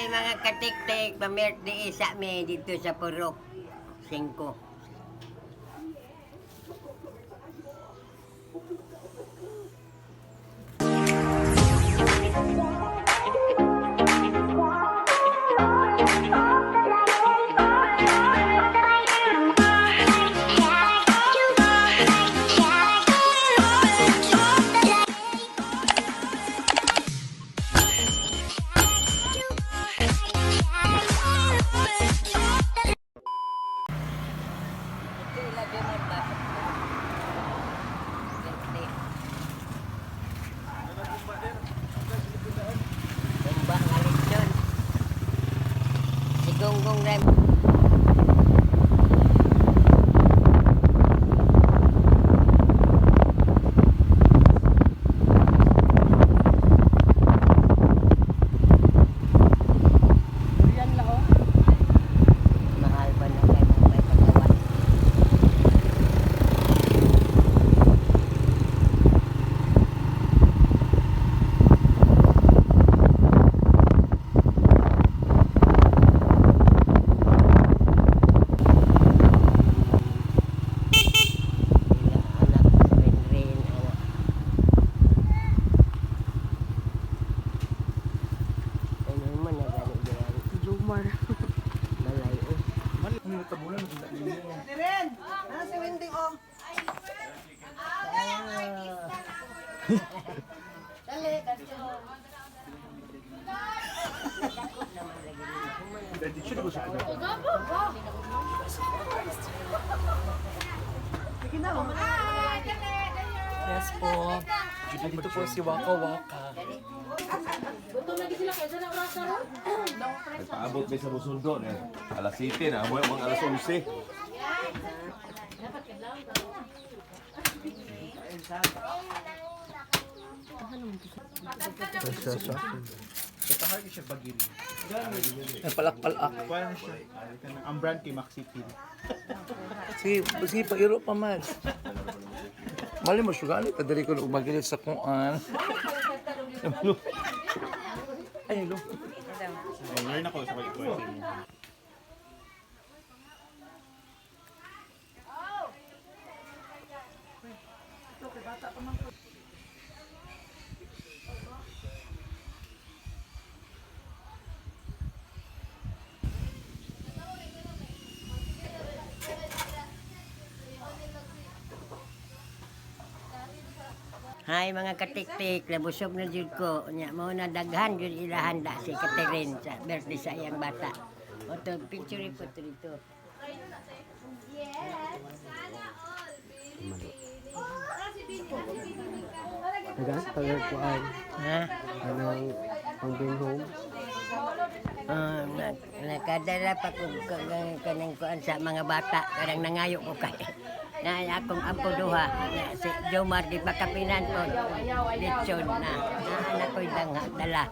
Hi mga katiktik, pamerte isa mi dito sa Purok 5. Ito ilagay mo ang baso. Birthday. Bumba nga lechon. Si Gonggong Rem. Mahal ba na kayo mong may pagawa? Ila anak Renren anak. Ano man na gani diyan? Jumar. Malay oh. Diren! Ano si Wendy oh? Dali, kadto. Sige na, oh. Yes po. Dito po si Waka Waka. Nagpaabot may sa Busundo eh. Alas 7 na, amoy mga alas 11. Palak-palak. Parang siya. Ang brand kay Maxi Pil. Sige, sige, pairo pa man. Mali mo, sugali. Tadali ko na umagilit sa kuan. Ay, hello. Learn ako sa pag-ikuha. Hi mga katiktik, nabusog na jud ko. Nya mo na daghan jud ilahanda si Catherine sa birthday sa iyang bata. Oto picture po to dito. Taga pagkuan Ha? anang pang bring home. Ah, nakadala pa ko kanang kuan sa mga bata kanang nangayo ko kay na akong ampo duha na si Jomar di pakapinan ko lechon na na anak ko'y dangha dala.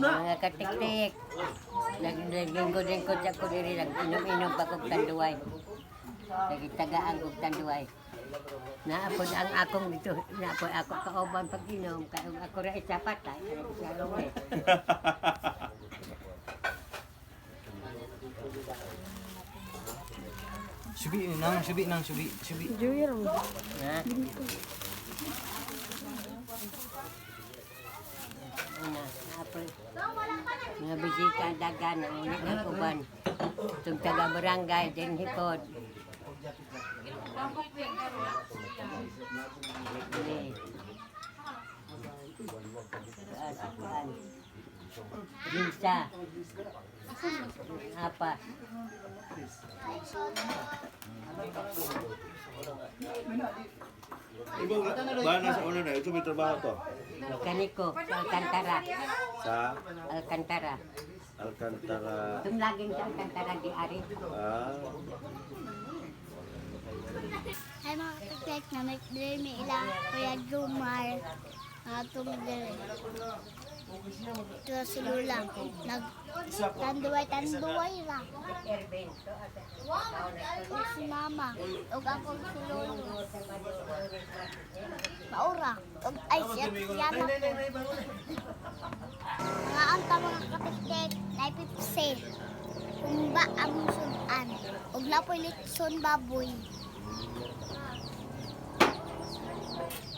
Mga katiktik, naglingkod-lingkod ako diri, nag-inom-inom pa kog tanduay. Nagitagaan kog tanduay. Naapod ang akong dito, naapod ako kauban pag inom, kay ug ako ra isa patay, ara ko sa lungi. Subi nang, subi nang, subi, subi. Ha? Una, naapod. Mga bisita ang dagan, ang ulit ng uban. Itong taga barangay, din hipod. Ini. Kuan. Lisa. Apa? Ibo, ba na sa una na, ito may trabaho to. Kaniko, sa Alcantara. Sa Alcantara. Alcantara. Itong laging sa Alcantara di Ari. Ah, Hi mga katiktik, na may ila Kuya Jumar. Mga tumidiri. Ito si Lula. Nag tanduay tanduay ra. Si mama ug ako si Lolo. Maura. Ug ay siya siya na po. Mga anta mga katiktik, naipipsi. Humba ang sudan. Ug napoy litson baboy.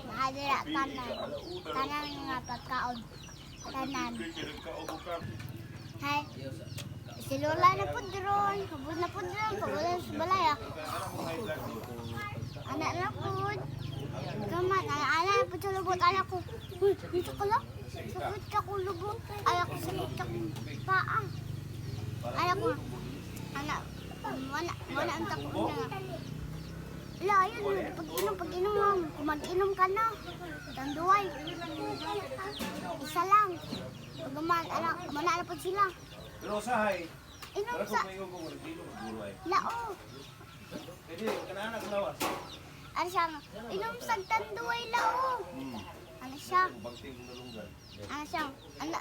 Mahadira tanan. Tanan nga pagkaon. Tanan. Hay. Si Lola na po dron. Kabod na po dron. Kabod na sa balay ah. Anak na po. Kaman, anak na po sa lubot. Anak ko. Uy, dito ka lang. Sakit ka ko lubot. Anak ko sakit ka paa. Anak ko. Anak. Wala, wala ang tako niya. Wala, ayun. Pag-inom, pag-inom, ma'am. Kung mag-inom ka na. Tanduay. Isa lang. Pag anak, wala na po sila. Pero usahay. Inom Pero sa kung may kung guro ay. lao. Pwede kanana sa lawas. Ano siya? Inom sa tanduay lao. Ano siya? Bangting kong nalunggan. Ano siya? Ano,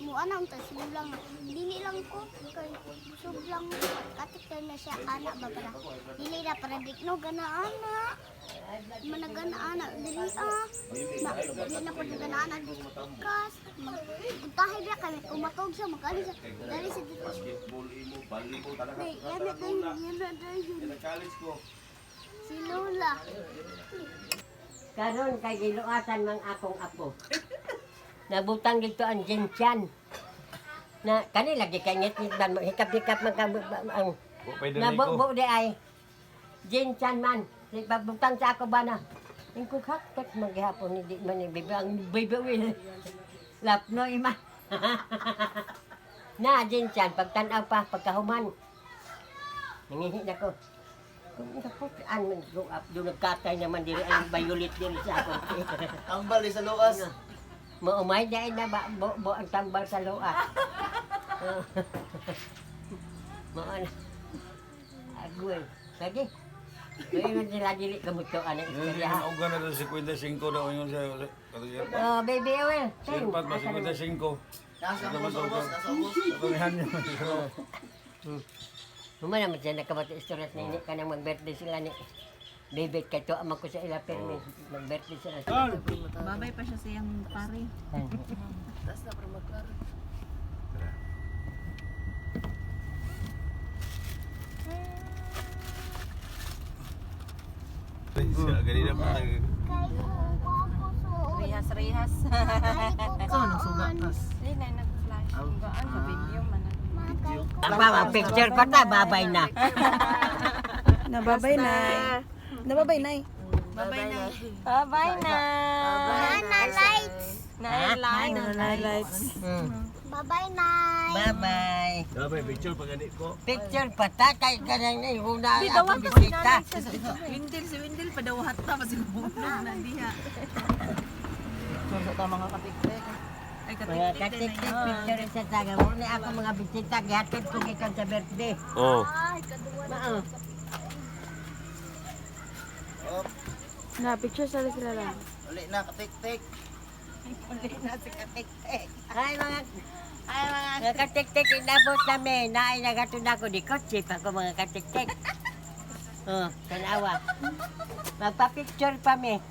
mo ano ang tas lang. Dili lang ko kay busog lang ko. Katik na siya anak ba para. Dili na para di no gana ana. Managana ana dili ah. Na, dili na po gana ana dili kas. Puntahay ba kami umatog siya magkali siya. Dali siya dito. Basketball imo, volleyball talaga. Ay, yan na din, yan na din. Yan ang college ko. Si Lola. Karon kay giluasan mang akong apo. Nabutang dito ang jinsyan. Na kani lagi kay ngit ban mo hikap-hikap man ka ang Pwede na nabubo di ay jinsyan man. Di pabutang sa ako ba na. Ingko haktot man gihapon hindi man ni bibi ang bibi will. Lapno ima. Na jinsyan pagtan-aw pa pagkahuman. Nangihi na ko. Kung naputaan man go up doon nagkatay naman diri ang violet diri sa akong. Tambal sa luwas. Maumay dahil na ba, bo, bo ang tambal sa loa. Mao na. Agoy. Lagi. Ngayon sila dili kamuto anak istorya. Ang gana sa 55 daw yun sa Oh, baby Oel. Sirpat ba 55? Nasa ubos, nasa ubos. Paghan niya. Humana man siya nakabati istorya na hindi ka nang mag-birthday sila ni Baby, kay to ama ko sa ila permi. Mag-birthday sila. Babay pa siya sa iyang pare. Ganina pa Kay ko ako suod. Rehas, rehas. So, nagsuga Hindi na nag-flash. Gaan sa video man. Ang ba, picture pa ta, babay na. Nababay nay. Nababay nay. Bye-bye na. Bye-bye na. Nana lights. Nine Highlights. Bye-bye, Nay. Bye-bye. Dapat picture pag gani ko. Picture pa ta, kay kanang ihuna akong bisita. Windel si Windel padawahat ta pasiguro na diha. Sa mga katiktik. Ay Mga katik-tik picture sa taga mo ni ako mga bisita gihatod ko gikan sa birthday. Oh. Mao. Na, picture sila sila lang. Uli na katiktik. Ay mga mga katik-tik inabot nami naay nagatod ako di kotse pa ko mga katik-tik. Oh, tanawa. Magpa-picture pa mi.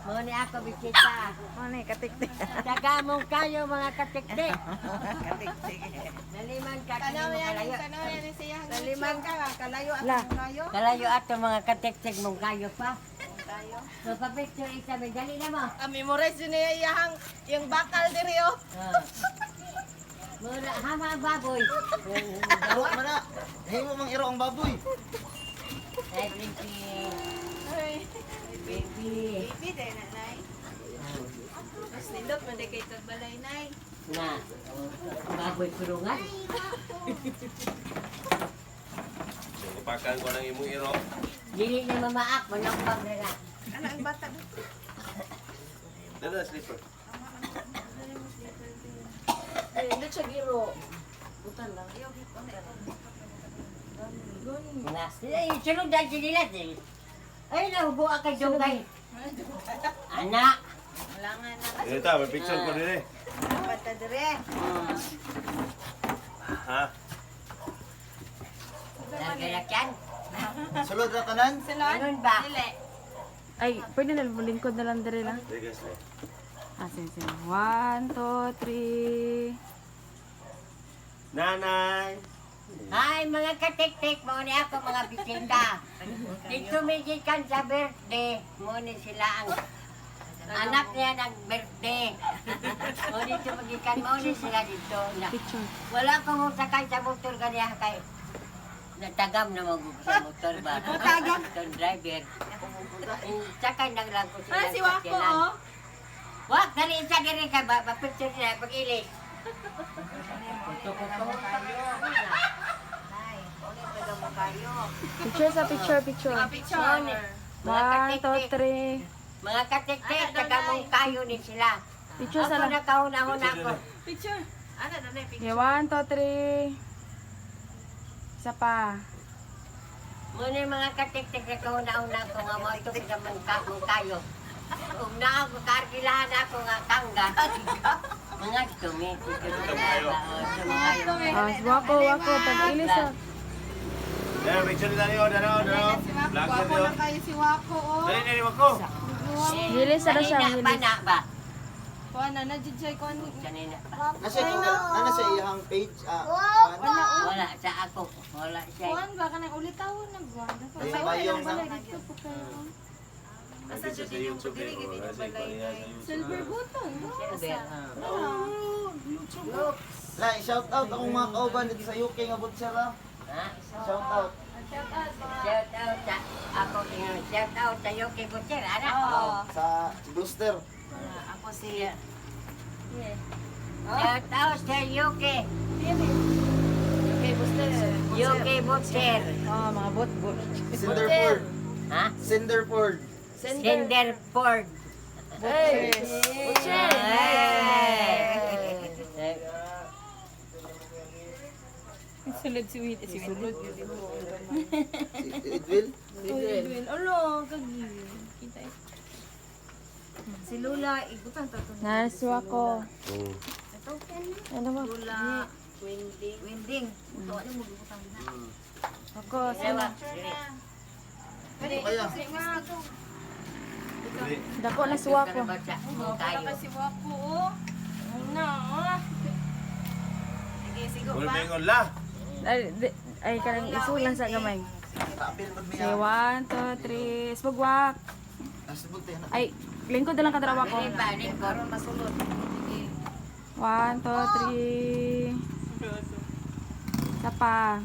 Mo ni ako bisita. Ano ni katiktik. Taga mong kayo mga katik-tik. Naliman ka kini mo kalayo. Naliman ka kalayo at kayo. Kalayo ato mga katik-tik mong kayo pa. Magpa-picture isa may dali na mo. Ah, memorize yun niya iyahang yung bakal diri oh. Ah. Mura, hama ang baboy. Iro man na. Himo mang iro ang baboy. Ay, baby. Baby. Baby, dahil na, Nay. Mas nindot, man kay tagbalay, Nay. Na, ang baboy kurungan. So kapakan ko ng imong iro. Dili na mamaak, manong na na. Ano ang bata? Dala slipper. Ay, hindi siya giro. Butan lang. Na, ay, sunod dahil sila. Ay, nahubo ka kay Dugay. Anak. Kailangan na. Dito, may picture ko din eh. Dapat ta dire. Ha? Naggalakyan? Sulod ra tanan? Ganun ba? Dili. Ay, pwede na lingkod na lang dire lang. Sige, sige. Ah, sige, sige. One, two, three. Nanay! Hi mga katiktik, mo ni ako mga bisita. Dito migikan sa birthday, mo ni sila ang anak niya nag-birthday. Mo ni tumagikan, mo ni sila dito. Na, Picture. wala ko mo sakay sa motor ganiya kay natagam na mag sa motor ba? Tagam? Itong driver. Sakay nang lang ko sila. Ah, si Wako oh. Wak, dali isa diri ka ba, pa-picture niya, pag-ilis. Picture sa picture, picture. Ah, picture. Mga One, two, katiktik, three. mga katiktik, tagamong kayo ni sila. Picture sa Ako lang. na kahuna-huna ako. Picture. Ano na na picture. Okay, one, two, three. Isa pa. Muna yung mga katiktik na kahuna-huna ako nga mo ito sa mong kayo. Kung na ako, kargilahan ako nga kangga. Mga tumi. Tumayo. Ah, wako, wako. Pag-ilis ah. Dali, picture nila niyo. Dalo, dalo. Vlog Gwapo niyo. na kayo si Wako oh. Dali, dali, wako. Hilis na siya, Kanina pa hilis. na ba? Kuan na na jud siya kuan. Kanina pa. Nasa nana sa iyang page ah. Wala sa ako. Wala siya. Kuan ba kanang ulitawon na buwan. Ay, bayong na. Asa jud yung YouTube dili eh. gid Wala yung sa balay. niya sa YouTube. Silver button. Silver. La, shout out akong mga kauban dito sa UK nga butcher ah. Ha? Shout out. Shout out. Shout out sa ako. Shout out sa Yoki Butcher. Anak ko. Sa Brewster. Ako si Shout out sa Yoki. Okay, Buster. Yoki Butcher. Oh, mga bot-bot. Cinderford. Ha? Cinderford. Cinderford. Butcher. Hey! Sulod si Win. Si Win. Si Edwin. Win. Olo, kagi. Kita eh. Si Lula, igutan to. Nars, wako. Ano ba? Lula. Winding. Winding. Wako, sana. Kaya. Dako na si wako. Tayo. Si Wako, oh. Ano? Sige, sigo Wala pa. pa la. Ay, ay kanang isulan sa gamay. Tapil pud Okay, miya. one, two, three. Spugwak. Asbog tayo na. Ay, lingkod na lang kadarawa ko. Dili ba, lingkod? Masulod. One, two, three. Isa pa.